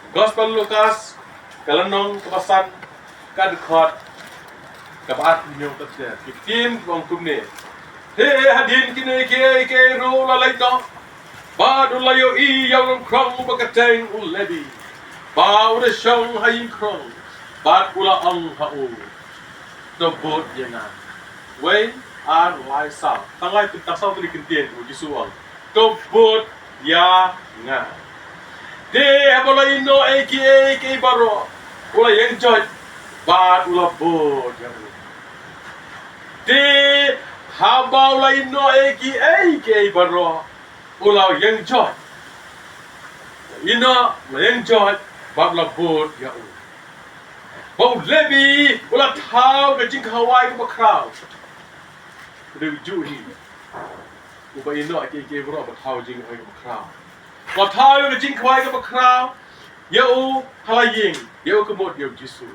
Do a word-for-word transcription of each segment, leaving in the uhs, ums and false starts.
Gospel Lukas, ka lynnong kaba san, ka dkhot kaba arphew hynñiew. Ki ktien ki ong kumne: Te hadien kine kiei kiei ruh u la leit noh, bad u la ïohi ïa u nongkhrong uba kyrteng u Lebi, ba u da shong ha ïing khrong, bad u la ong ha u, to bud ïa nga. Wei, ar, lai, saw. Tang lai, tang saw tylli ki ktien, u Jisu u ong, to bud ïa nga. Te haba u la ïehnoh ïa kiei kiei baroh, u la ïeng joit, bad u la bud ïa u. Te haba u la ïehnoh ïa kiei kiei baroh, u la ïeng joit. Ïehnoh, u la ïeng joit, bad u la bud ïa u. Ba u Lebi u la thaw ka jingkhawai kaba khraw. Ka dei u juh hi uba ïehnoh ïa kiei kiei baroh, ba thaw jingkhawai kaba khraw. Ba thaw ka jingkhawai kaba khraw ïa u ha la ïing, ïa u ka mut ïa u Jisu.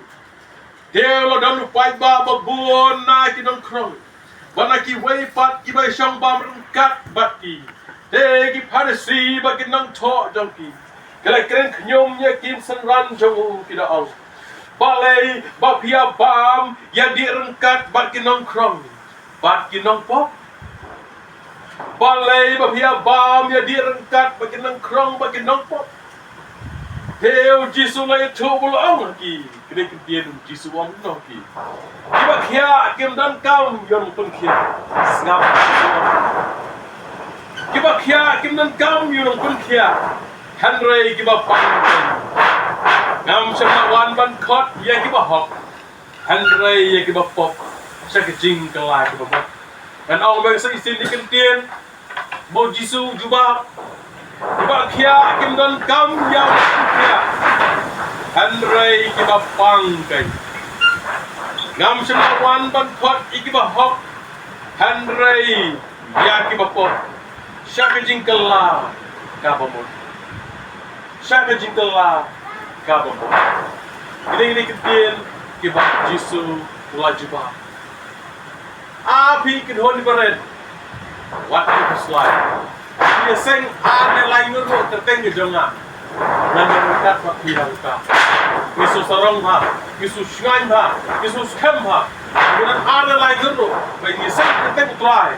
Te u la don u paidbah ba bun na ki nongkhrong, bad na kiwei pat kiba shong bam ryngkat bad ki. Te ki Pharisi bad ki nongthoh jong ki, ki la kren khñium ïa ki synran jong u, ki da ong, balei ba phi ïa bam ïa dih ryngkat bad ki nongkhrong bad ki nongpop? Balei ba phi ïa bam ïa dih ryngkat bad ki nongkhrong bad ki nongpop? Te u Jisu u la ïathuh bad u la ong ha ki, kine ki ktien u Jisu u ong noh ha ki: Kiba khiah kim donkam ïa u nongpynkhiah, sngap. Kiba khiah kim donkam ïa u nongpynkhiah, hynrei kiba pang. Ngam shym la wan ban khot ïa kiba hok, hynrei ïa kiba pop, sha ka jingkylla kaba mut. Ngan ong biang sa shisien ïa ki ktien ba u Jisu u jubab: Kiba khiah kim donkam ïa u nongpynkhiah, hynrei kiba pang keiñ. Ngam shym la wan ban khot ïa kiba hok, hynrei ïa kiba pop, sha ka jingkylla kaba mut. Sha ka jingkylla kaba mut. Kine, kine ki ktien kiba u Jisu u la jubab. A phi ki kynhun barit, wat khuslai. Ngi ïaseng ar ne lai ngut ruh kyrteng ka jong nga, ngan ïa ryngkat bad phi ha u kap. Ngi shu sarong bha, ngi shu shngaiñ bha, ngi shu skhem bha. Ngi don ar ne lai ngut ruh ba ngi ïaseng kyrteng u Trai,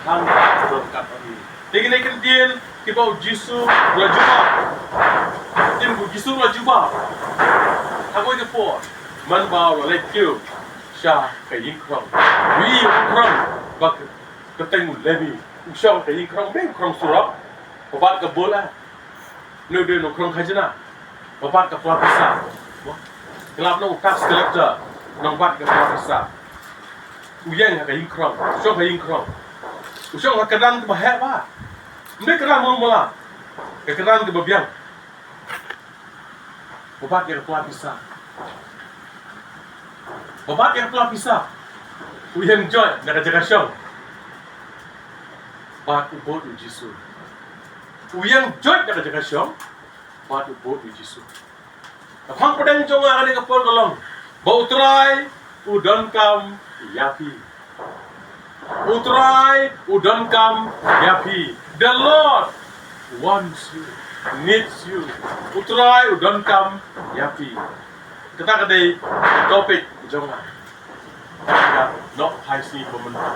ngan ïa ryngkat bad phi. Te kine ki ktien kiba u Jisu u la jubab. Ktien ba u Jisu u la jubab ha kawei ka por, man ba u la leit kiew sha ka ïing khrong. U ïohi u nongkhrong ba kyrteng u Lebi u shong ha ka ïing khrong, bad u khrong surok, ba bat ka bul, eh. Une u dei u nongkhrong khajna, ba bat ka pla pisa. Mo? Ki lap noh u tax collector, nongbat ka pla pisa. U ïeng ha ka ïing khrong, u shong ha ïing khrong. U shong ha ka kyrdan kaba heh bha. Ym dei kyrdan malu mala, ka kyrdan kaba biang. Ba bat ïa ka pla pisa. Ba bat ïa ka pla pisa, u ïeng joit na ka jaka shong bad u bud u Jisu. U ïeng joit na ka jaka shong bad u bud u Jisu. Ka phang pdeng jong nga ha kane ka por ka long ba u Trai u donkam ïa phi. U Trai u donkam ïa phi. The Lord wants you, needs you. U Trai u donkam ïa phi. Kata ka dei ka topic jong nga. Ka noh phai sngi ba mynta.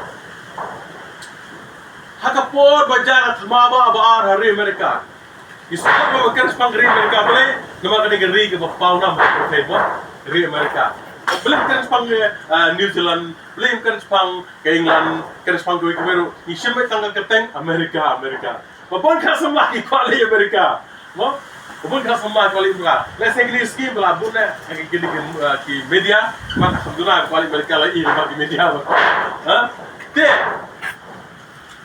Ha ka por ba jia ka thma ba, ba ar ha ri Amerika, ngi sngewthuh ba kren shaphang ka ri Amerika, balei? Namar ka dei ka ri kaba pawnam ha ka pyrthei, mo, ri Amerika. Balei kren shaphang, eh, New Zealand, balei kren shaphang ka England, kren shaphang kawei kawei ruh, ngi shim beit tang ka kyrteng Amerika, Amerika. Ba bun ki samla ki kwah leit Amerika, mo? Ba bun ki samla ki kwah leit Amerika. Lehse kine ki scheme ba la bun, eh, ha kine ki, eh, ki media, man ka samla ki kwah leit Amerika, la i namar ki media ba. Ha? Te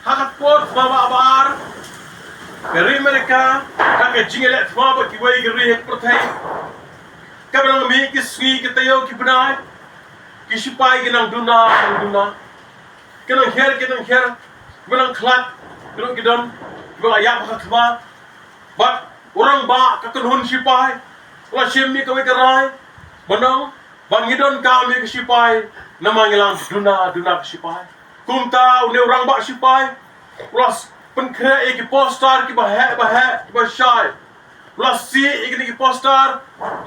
ha ka por thma ba ar, ka ri Amerika, ha ka jingïaleh thma bad kiwei ki ri ha ka pyrthei, kaba nang mih ki sngi, ki taïew, ki bnai, ki shipai ki nang duna, nang duna. Ki nang hiar, ki nang hiar, kiba nang khlad ki ruh ki don, kiba la ïap ha ka thma. Bad u rangbah ka kynhun shipai u la shim ïa kawei ka rai, ba nang, ba ngi donkam ïa ka shipai, namar ngi la duna, duna ka shipai. Kumta une u rangbah shipai u la pynkhreh ïa ki poster kiba heh, ba heh, kiba shai. La sie ïa kine ki poster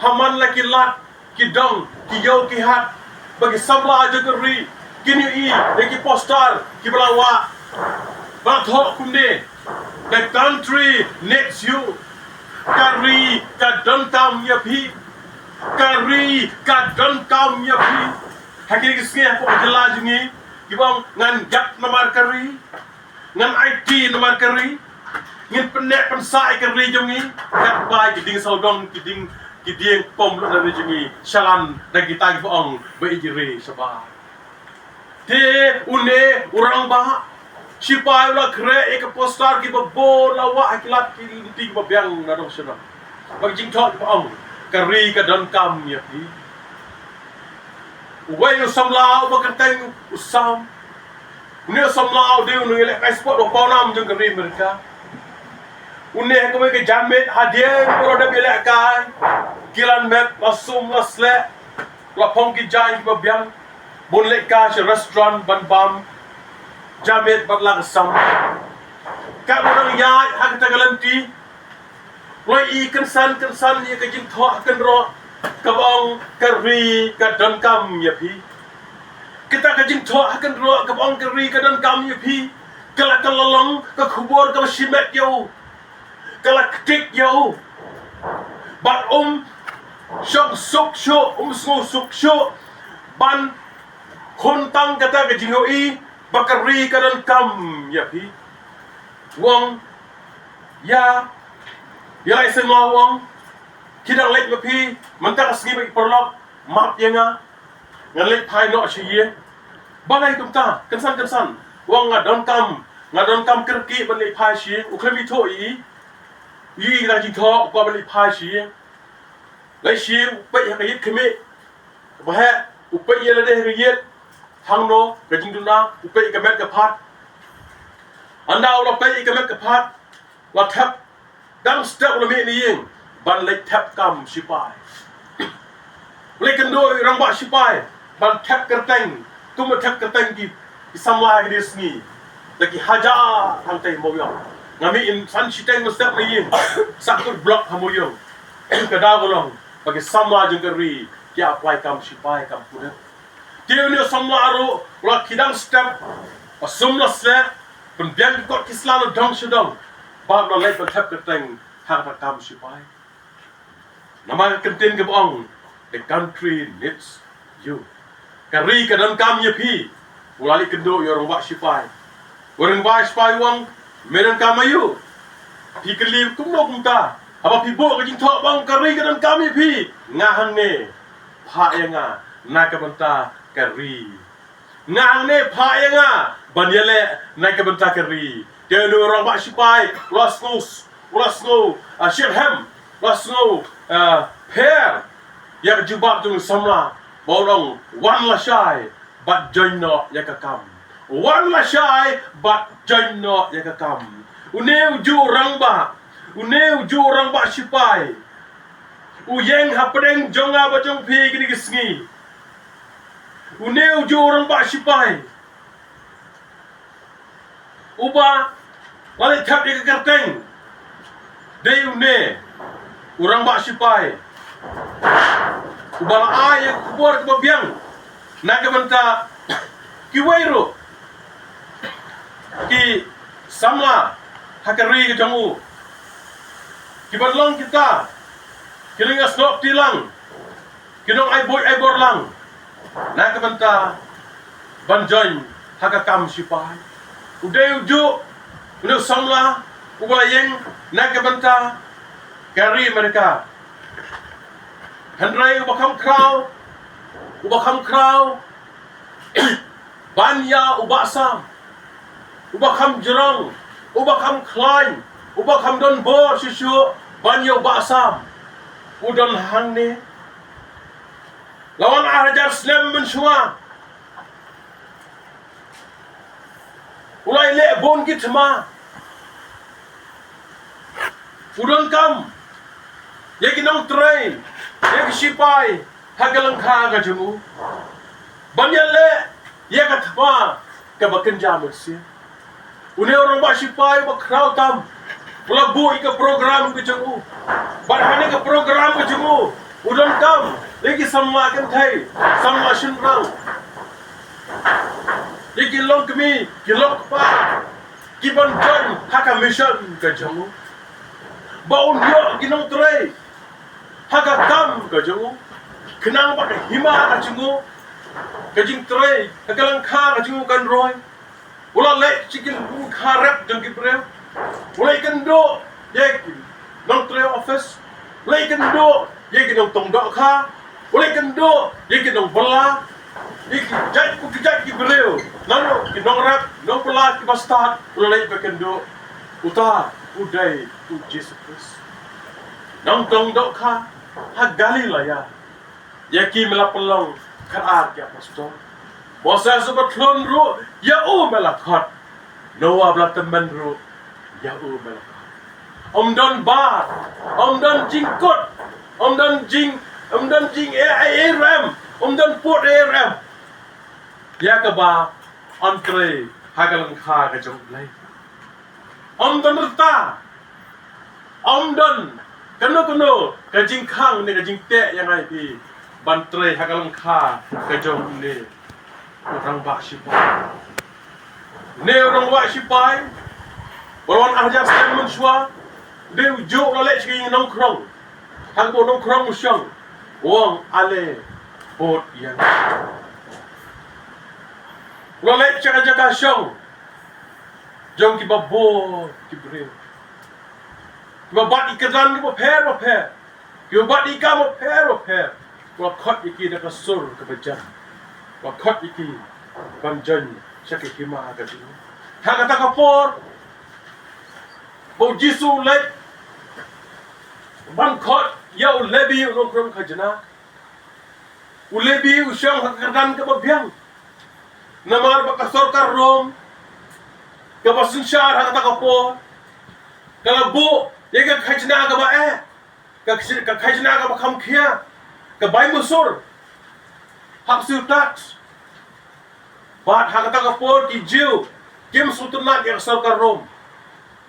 ha man la ki lad, ki dong, ki ïew ki hat, ba ki samla jong ka ri kin ïohi ïa ki poster kiba la wah, ba la thoh kumne: "The country needs you." Ka ri ka donkam ïa phi. Ka ri ka donkam ïa phi. Ha kine ki sngi hapoh ka jylla jong ngi, kiba ong ngan ïap namar ka ri, ngan aiti namar ka ri, ngin pynneh pynsah ïa ka ri jong ngi, katba ki dieng sawdong, ki dieng, ki dieng pom lut na ri jong ngi shalan da kita kiba ong ba ïeit ri shabar. Te une u rangbah shipai u la khreh ïa ka poster kiba bun, la wah ha ki lad ki lynti kiba biang na dong sha dong, bad ki jingthoh kiba ong: "Ka ri ka donkam ïa phi." Uwei u samla uba kyrteng u Sam. Une u samla u dei u nongïalehkai sport uba pawnam jong ka ri Amerika. Une ha kawei ka janmiet hadien ba u la dep ïalehkai, ki la met, la sum la sleh, la phong ki jaiñ kiba biang, bun lehkai sha restaurant ban bam janmiet bad la ka sam. Katba u dang ïaid ha kata ka lynti, u la ïohi kynsan kynsan ïa ka jingthoh kynroh kaba ong: "Ka ri ka donkam ïa phi." Kata ka jingthoh kynroh kaba ong "Ka ri ka donkam ïa phi" ka la, ka la long ka khubor kaba shimet ïa u, ka la ktik ïa u. Bad um shong suk shuh, um sngew suk shuh ban khun tang kata ka jingïohi ba ka ri ka donkam ïa phi. U ong ïa, ïa Lai Seng Law, u ong: "Ki dang leit ma phi mynta ka sngi, ba ki paralok, map ïa nga. Ngan leit phai noh sha ïing." Balei kumta? Kynsan kynsan u ong: "Nga donkam, nga donkam kyrkieh ban leit phai sha ïing." U khlem ithuh ïa i, ïa i ka jingthoh, u kwah ban leit phai sha ïing. Leit sha ïing, u peit ha ka ïit khmih, ba heh, u peit ïa lade ha ka ïit, hangno ka jingduna, u peit ïa ka met ka phad. Ynda u la peit ïa ka met ka phad, la thep, dang step u la mih na ïing ban leit thep kam shipai. U la ïakynduh ïa u rangbah shipai ban thep kyrteng, kumba thep kyrteng ki, ki samla ha kine ki sngi da ki hajar hangtei ha Mawïong. Nga mih in san shiteng mynstep na ïing, sa kut block ha Mawïong. Ka daw ka long ba ki samla jong ka ri ki apply kam shipai, kam pulit. Te une u samla ruh u la kit dang step, la sum la sleh, pynbiang ki kot ki sla na dong sha dong, bad u la leit ban thep kyrteng ha kata ka kam shipai. Namar ka kyntien kaba ong, "The country needs you." Ka ri ka donkam ïa phi. U la leit kynduh ïa u rangbah shipai. U rangbah shipai u ong, "Me donkam aïu? Phi kylli kumno kumta? Haba phi buh ka jingthoh ba ong ka ri ka donkam ïa phi, nga hangne, phah ïa nga na ka bynta ka ri. Nga hangne, phah ïa nga ban ïaleh na ka bynta ka ri." Te une u rangbah shipai u la sngew, u la sngew, ah, shitrhem, u la sngew, ah, pher ïa ka jubab jong u samla ba u ong, "Wan lashai bad join noh ïa ka kam. Wan lashai bad join noh ïa ka kam." Une ujuh u rangbah, une ujuh u rangbah shipai u ïeng hapdeng jong nga bad jong phi kine ki sngi. Une ujuh u rangbah shipai uba la leit thep ïa ka kyrteng, dei une u rangbah shipai uba la ai ïa ka khubor kaba biang na ka bynta kiwei ruh ki samla ha ka ri ka jong u, kiba long kita ki nongïasnoh kti lang, ki nong ai buit ai bor lang na ka bynta ban join ha ka kam shipai. U dei ujuh une u samla uba la ïeng na ka bynta ka ri Amerika. Hynrei uba kham khraw, uba kham khraw ban ïa u Bah Sam, uba kham jrong, uba kham khlaiñ, uba kham don bor shuh shuh ban ïa u Bah Sam, u don hangne. La wan ar hajar snem mynshuwa, u la ïaleh bun ki thma. U donkam ïa ki nongtrei, ïa ki shipai ha ka lyngkha ka jong u ban ïaleh ïa ka thma kaba kynja mynsiem. Une u rangbah shipai uba khraw tam, U la buh ïa ka program ka jong u. Bad ha kane ka program ka jong u, u donkam ïa ki samla kynthei, samla shynrang, ïa ki longkmie, ki longkpa, ki ban join ha ka mission ka jong u. Ba un ïoh ki nongtrei ha ka kam ka jong u, khnang ba ka hima ka jong u, ka jingtrei ha ka lyngkha ka jong u kan roi. U la leit sha ki lyngkha rep jong ki briew. U la ïakynduh ïa ki nongtrei office. U la ïakynduh ïa ki nongtong dohkha. U la ïakynduh ïa ki nongbylla. Ïa ki jait, ki jait ki briew. Nangno ki nongrep, nongbylla, ki bastad. U la leit ban kynduh. Uta u dei u Jisu Khrist, nongtong dohkha ha Galilea. Ïa ki me la pynlong khatar ki apostol. Moses uba thlun ruh ïa u me la khot. Noah ba la tymmen ruh ïa u me la khot. Ym don bar, ym don jingkut, ym don jing, ym don jing e, e, e rem, ym don pud e rem ïa kaba ym trei ha ka lyngkha ka jong U Blei. Ym don rta, ym don kano kano ka jingkhang ne ka jingteh ïa ngi phi ban trei ha ka lyngkha ka jong une u rangbah shipai. Une u rangbah shipai, ba la wan ar hajar snem mynshuwa, u dei u juh, u la leit sha ki nongkhrong. Haba u nongkhrong u shong, u ong, ale bud ïa nga. U la leit sha ka jaka shong jong kiba bud ki briew, kiba bat ïa ki kyrdan kiba pher ba pher, kiba bat ïa ki kam ba pher ba pher. U la khot ïa ki da ka sur kaba jan. U la khot ïa ki ban join sha ka hima ka jong u. Ha kata ka por ba U Jisu u leit ban khot ïa u Lebi, u nongkhrong khajna. U Lebi u shong ha ka kyrdan kaba biang. Namar ba ka sorkar Rom kaba synshar ha kata ka por ka la buh ïa ka khajna kaba eh, ka khaj-, ka khajna kaba kham khia, ka bai musur, hap siew tax. Bad ha kata ka por ki Jiw kim sngewtynnat ïa ka sorkar Rom.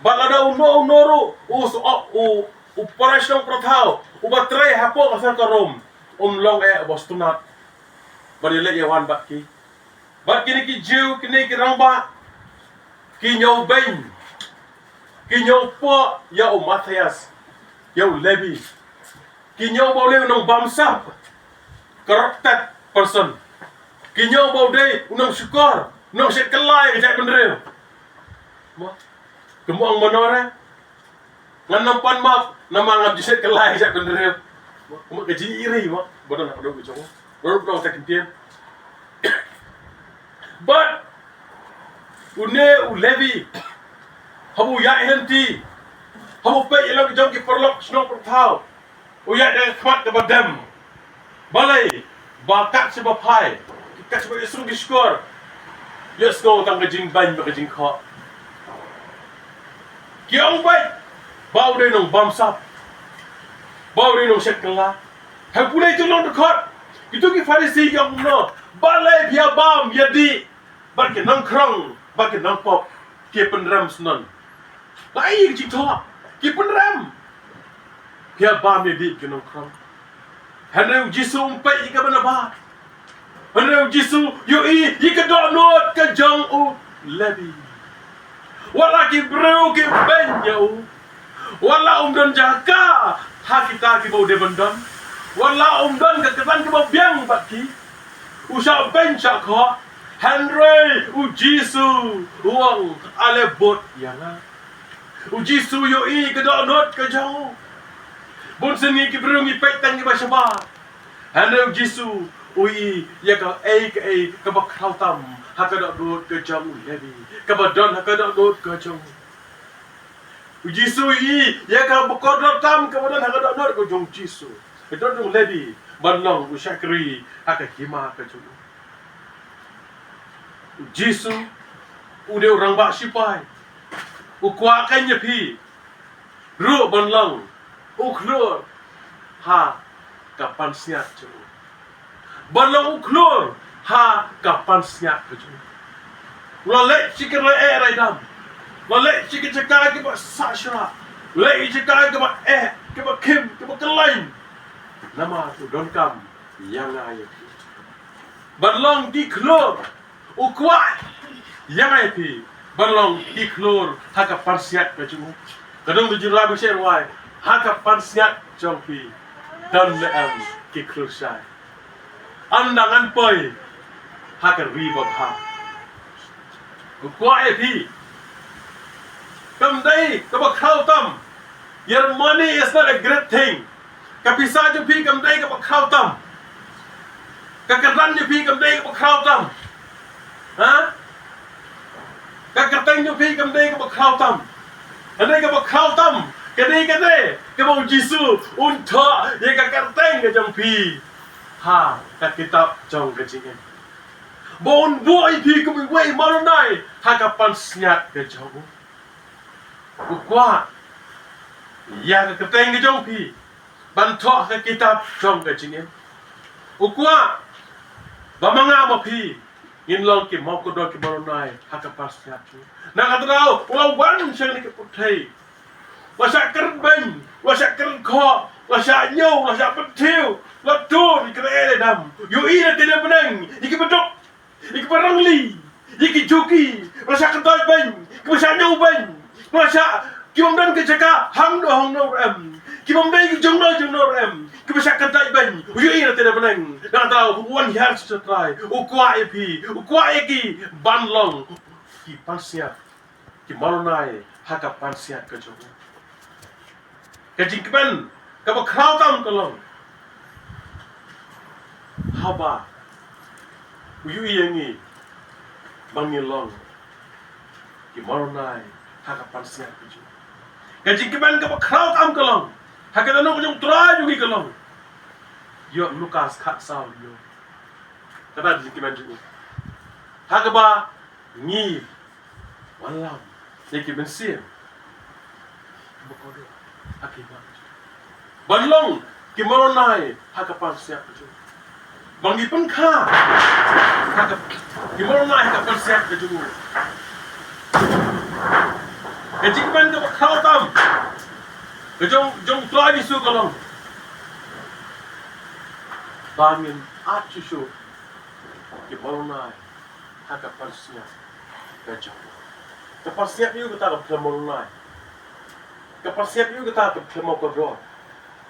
Bad lada uno uno ruh u s-, u, u para shnong para thaw uba trei hapoh ka sorkar Rom, um long eh uba sngewtynnat ban ïaleh ïawan bad ki. Bad kine ki Jiw, kine ki rangbah, ki ñiewbeiñ, ki ñiewpoh ïa u Matthias, ïa u Lebi. Ki ñiew ba u dei u nongbamsap, corrupted person. Ki ñiew ba u dei u nongshukor, nongshet kylla ïa ka jaitbynriew. Mo, kumno ong mano re? Ngan ym pan map namar ngam ju shet kylla ïa ka jaitbynriew. Mo, kumno ka jingïeit mo, ba don ha ka dohnud ka jong u. Ruh ba don ha ka ktien. Bad une u Lebi, haba u ïaid lynti, haba u peit ïa la ki jong ki paralok shnong para thaw, u ïaid da ka khmat kaba dem. Balei? Ba kat shaba phai, kat shaba ïasyriem ki shkor, ïohsngew tang ka jingbeiñ bad ka jingkhoh. Ki ong beit ba u dei u nongbamsap, ba u dei u nongshet kylla. Hynrei pule ïa u nongdkhot, kito ki Pharisi ki ong kumno? Balei phi ïa bam ïa dih bad ki nongkhrong bad ki nongpop, ki pynrem shnong? Ba ïa ki jingthoh, ki pynrem. Phi ïa bam ïa dih ki nongkhrong. Hynrei u Jisu um peit ïa kaba nabar. Hynrei u Jisu u ïohi ïa ka dohnud ka jong u Lebi. Wat la ki briew ki beiñ ïa u, wat la um don jaka ha kita kiba u dei ban don, wat la um don ka kyrdan kaba biang bad ki, u shah beiñ shah khoh, hynrei u Jisu u ong, ale bud ïa nga. U Jisu u ïohi ka dohnud ka jong u. Bun sien ngi ki briew ngi peit tang ïa kiba shabar. Hynrei u Jisu u ïohi ïa kaei kaei kaba khraw tam ha ka dohnud ka jong u Lebi, kaba don ha ka dohnud ka jong u. U Jisu u ïohi ïa kaba kordor tam kaba don ha ka dohnud ka jong u Jisu, ka dohnud jong u Lebi, ban long u shakri ha ka hima ka jong u. U Jisu u dei u rangbah shipai. U kwah kein ïa phi ruh ban long u khlur ha ka pansngiat jong u. Ban long u khlur ha ka pansngiat ka jong u. U la leit sha ki rai eh rai dam. U la leit sha ki jaka kiba sah shrah. Leh ïa ka kaba eh, kaba khim, kaba khlaiñ. Namar u donkam ïa nga ïa phi. Ban long ki khlur. U kwah ïa nga ïa phi ban long ki khlur ha ka pansngiat ka jong u. Ka dong ka jingrai ba sher wai ha ka pansngiat jong phi. Don ne em ki khlur shai. Ynda ngan poi ha ka ri babha. U kwah ïa phi. Kam dei kaba khraw tam. Your money is not a great thing. Ka pisa jong phi kam dei kaba khraw tam. Ka kyrdan jong phi kam dei kaba khraw tam. Ha? Ka kyrteng jong phi kam dei kaba khraw tam. Ka dei kaba khraw tam. Ka dei ka dei kaba u Jisu un thoh ïa ka kyrteng ka jong phi ha ka kitab jong ka jingim. Ba un buh ïa phi kum iwei i Maronai ha ka pansngiat ka jong u. U kwah ïa ka kyrteng ka jong phi ban thoh ha ka kitab jong ka jingim. U kwah ba ma nga ma phi ngin long ki mawkordor ki Maronai ha ka pansngiat jong u. Na kata daw u la wan sha kane ka pyrthei. La shah kren beiñ, la shah kren khoh, la shah ñiew, la shah pynthiew, la tur ïa ki rangli dam. Ïohi na te na bneng ïa kiba duk, ïa kiba rangli, ïa ki juki, la shah kyntait beiñ, kiba shah ñiew beiñ, la shah, ki bym don ka jaka hangno hangno ruh em, ki bym dei ki jongno jongno ruh em, kiba shah kyntait beiñ. U ïohi na te na bneng. Na kata daw u wan hiar sha Trai, u kwah ïa phi, u kwah ïa ki ban long ki pansngiat ki Maronai ha ka pansngiat ka jong u. Ka jingkmen kaba khraw tam ka long haba u ïohi ïa ngi ba ngi long ki Maronai ha ka pansngiat ka jong u. Ka jingkmen kaba khraw tam ka long ha ka dohnud ka jong u Trai jong ngi ka long, ïoh Lukas khatsaw ïoh. Kata ka jingkmen jong u ha kaba ngi wallam ïa ki mynsiem ba kordor ha ki hima ka jong u. Ban long ki Maronai ha ka pansngiat ka jong u. Ba ngi pynkha ha ka, ki Maronai ha ka pansngiat ka jong u. Ka jingkmen kaba khraw tam ka jong, jong u Trai Jisu ka long ba ngin ap shuh shuh ki Maronai ha ka pansngiat ka jong u. Ka pansngiat aïu kata kaba khlem Maronai? Ka pansngiat aïu kata kaba khlem mawkordor?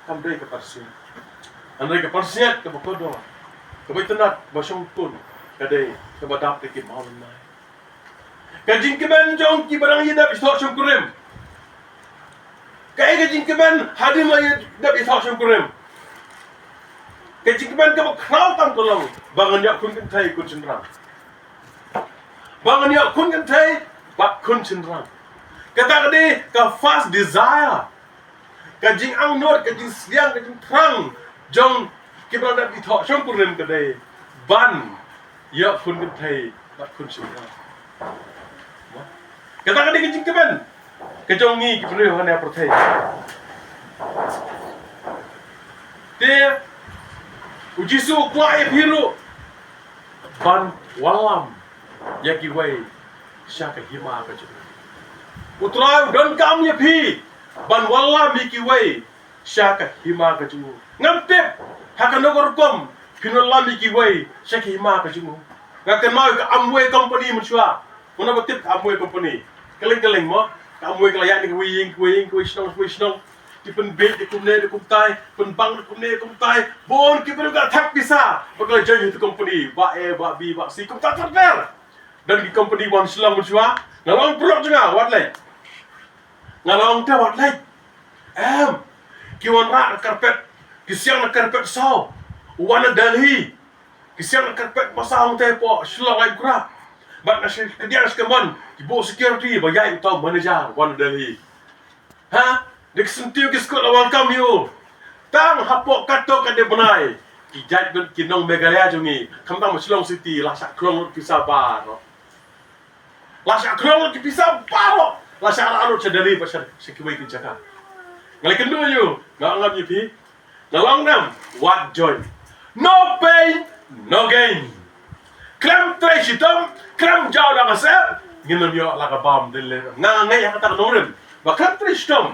Kam dei ka pansngiat. Hynrei ka pansngiat kaba kordor, kaba itynnad, kaba shongkun, ka dei kaba dap da ki Maronai. Ka jingkmen jong kiba dang ïadep ïathoh shongkurim. Kaei ka jingkmen hadien ba ïadep ïathoh shongkurim? Ka jingkmen kaba khraw tam ka long ba ngan ïoh khun kynthei khun shynrang. Ba ngan ïoh khun kynthei bad khun shynrang. Kata ka dei ka first desire. Ka jingangnud, ka jingsliang, ka jingthrang jong kiba dang ïadep ïathoh shongkurim ka dei ban ïoh khun kynthei bad khun shynrang. Kata ka dei ka jingkmen ka jong ngi ki briew ha kane ka pyrthei. Te u Jisu u kwah ïa phi ruh ban wallam ïa kiwei sha ka hima ka jong u. U Trai u donkam ïa phi ban wallam ïa kiwei sha ka hima ka jong u. Ngam tip ha kano ka rukom phin wallam ïa kiwei sha ka hima ka jong u. Nga kynmaw ïa ka Amway Company mynshuwa. Mano ba tip ka Amway Company? Kylleng kylleng mo. Ka Amway ka la ïaid na kiwei ïing kiwei ïing, kiwei shnong kiwei shnong. Ki pynbiej da kumne da kumtai, pynbang da kumne da kumtai. Bun ki briew ki la thep pisa ba ki la join ha ka company, Bah A, Bah B, Bah C, kumta ter ter. Don ki company wan Shillong mynshuwa. Nga la ong, paralok jong nga, wat leit. Nga la ong te, wat leit. Em, ki wanrah da ka carpet, ki siang da ka carpet saw. Wan na Delhi, ki siang da ka carpet ba saw, te hapoh Shillong ai bkra. Bad na shi, ka diang shi ka mon, ki buh security ba ïaid uta u manager wan na Delhi. Ha? Da ki syntiew ki skud la welcome ïa u. Tang hapoh katto katne bnai, ki jait bad ki nong Meghalaya jong ngi, khamtam ha Shillong City, la shah khlong lut pisa baroh. La shah khlong lut ki pisa baroh. La shah rah lut sha Delhi bad sha, sha kiwei ki jaka. Nga la kynduh ïa u, nga ong ïa phi, nga la ong, em, wat join. No pain, no gain. Khlem trei shitom, khlem jaw la ka sep, ngin ym ïoh la ka bam. Dei lei nga ngeit ha kata ka nongrim ba khlem trei shitom,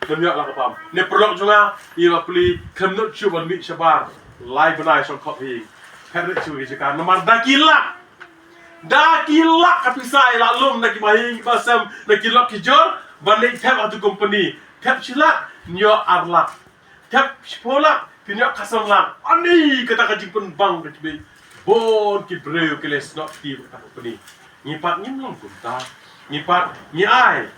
Ym ïoh la ka bam. Ne paralok jong nga, i ba pli, khlem nud shuh ban mih shabar. Lai bnai shong khop hi. Phet rit shuh ki jaka. Namar da ki lak. Da ki lak ka pisa i la lum na ki bahaïing ki bahasem, na ki lok ki jor, ban leit thep ha tu company. Thep shi lak, ïoh ar lak. Thep shiphew lak, phin ïoh khatsan lak. Ani kata ka jingpynbang ka jingpynbang. Bun ki briew ki la snoh kti bad kata ka company. Ngi pat ngim long kumta. Ngi pat ngi ai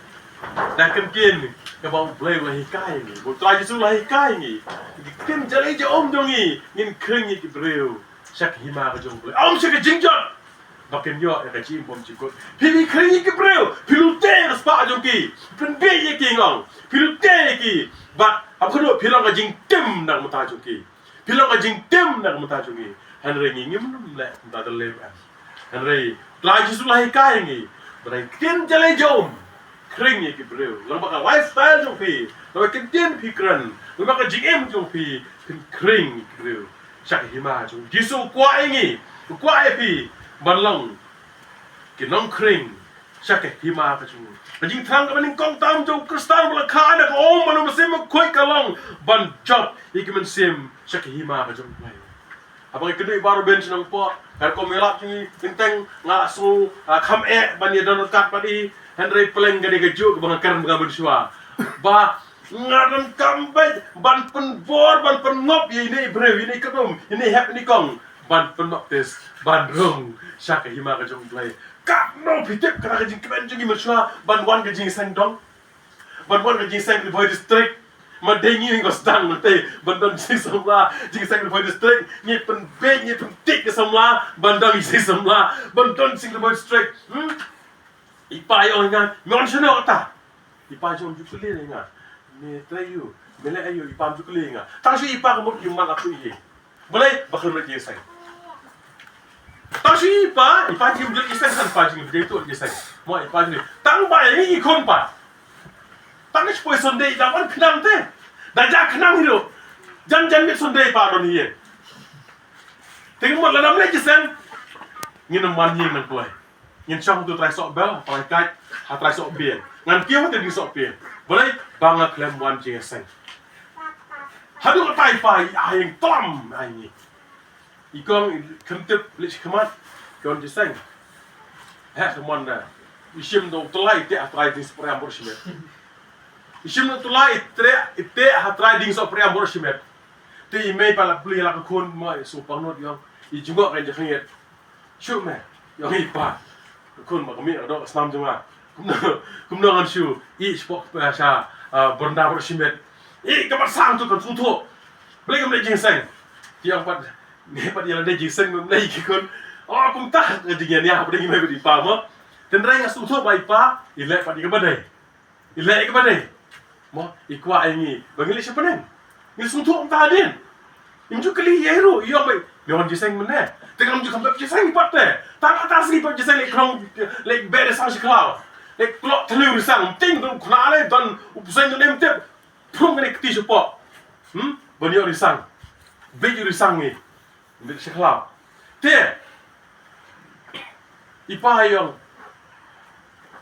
da ka ktien kaba U Blei u la hikai ngi. Ba U Trai Jisu u la hikai ngi. Ki ktien jali ja um jong ngi, ngin khring ïa ki briew sha ka hima ka jong U Blei. Ym sha ka jingjot. Ba kin ïoh ïa ka jingim jingkut. Phi, phi khring ïa ki briew, phi lute ïa ka spah jong ki. Pynbieit ïa ki, nga ong. Phi lute ïa ki. Bad haba khuid phi long ka jingtim na ka bynta jong ki. Phi long ka jingtim na ka bynta jong ki. Hynrei ngi ngim lum leh kumta, da lem em. Hynrei U Trai Jisu u la hikai ngi. Ba da ka ktien jali ja um, khring ïa ki briew. Lyngba ka lifestyle jong phi, lyngba ka ktien phi kren, lyngba ka jingim jong phi, phin khring ïa ki briew sha ka hima jong U Jisu. U kwah ïa ngi, u kwah ïa phi ban long ki nongkhring sha ka hima ka jong U. Ka jingthrang kaba nyngkong tam jong u Khristan ba la kha na ka um, ba u mynsiem bakhuid ka long ban jop ïa ki mynsiem sha ka hima ka jong U Blei. Haba ngi kynduh i Bah Robin sha Nongpoh, ka rukom ïalap jong ngi, teng teng nga la sngew, ah, kham eh ban ïa don ryngkat bad i, hynrei pleng ka dei kajuh kaba nga kren ba nga mynshuwa. Ba nga donkam beit ban pynbor, ban pynngop ïa ine i briew, ine i khynnah, ine i hep, ine i kong, ban pynbaptis, ban rung sha ka hima ka jong U Blei. Katno phi tip kata ka jingkmen jong ngi mynshuwa ban wan ka jingïaseng dong, ban wan ka jingïaseng Ri Bhoi District. Ma dei ngi, ngi ko sdang mynta ban don jingïaseng samla, jingïaseng Ri Bhoi District. Ngi pynbeit, ngi pyntik ka samla ban don jingïaseng samla, ban don jingïaseng Ri Bhoi District. Hmm? I pa i ong ïa nga, me wan shano kata? I pa jong ju kylli ïa nga. Me trei aïu, me leh aïu, i pa ju kylli ïa nga. Tang shu i pa ka mut ïa man atu i. Balei? Ba khlem leh jingïaseng. Tang shu i pa, i pa jingim jingïaseng, san pa jingim jingïaseng. Mo i pa jingim. Tang ba ïa ngi i khun pa. Tang shu poi Sunday da wan khnang te. Da ja khnang hi ruh. Jan jan miet Sunday pa don hi. Te ka mut lada ym leh jingïaseng, ngin ym man ïing nang kloi. Ngin shong ha tu trai soh bel, ha trai kait, ha trai soh biang. Ngan kiew ha tu ding soh biang. Balei? Ba nga khlem wan jingïaseng. Haduh katta i pa i ai ïeng tlam ai ngi. I kong i khyntip leit sha khmat, ki wan jingïaseng. Heh, ka mon da. I shim da u tyllai i teh ha trai ding soh priam bor shimet. I shim da u tyllai i teh, i teh ha trai ding soh priam bor shimet. Te i mei pat la plie la ka khun, mo i sngewpang nud i ong. I jngoh ka jingkhynñiat. Shu me, ïa i pa. Khun ba ka mih ka doh ka snam jong nga. Kumno, kumno ngan shu ïeh shapoh, eh, sha, eh, byrnda bad shimet. Ïeh ka mat sang tu kan sngewthuh. Balei kam leh jingïaseng? Te ong pat, ne pat ïa lade jingïaseng mem leh ki khun. Oh, kumta ka jingïania hapdeng i mei bad i pa mo. Tynrai nga sngewthuh ba i pa i leh pat ïa kaba dei. I leh ïa kaba dei. Mo, i kwah ïa ngi ba ngin leit sha bneng. Ngin sngewthuh kumta hadien. Im ju kylli ïa i ruh, i ong ba me wan jingïaseng mynne. Te ngam ju kham pep jingïaseng pat te. Tang kata sngi pep jingïaseng leit khnong, leit beh ri sang shi khlaw. Leit klok thliew ri sang, mting don u khynnah lei, don u bseiñ, don em tep. Phrum kane kti shapoh. Hmm? Ban ïoh ri sang. Beh ri sang ngi. Bit shi khlaw. Te i pa i ong,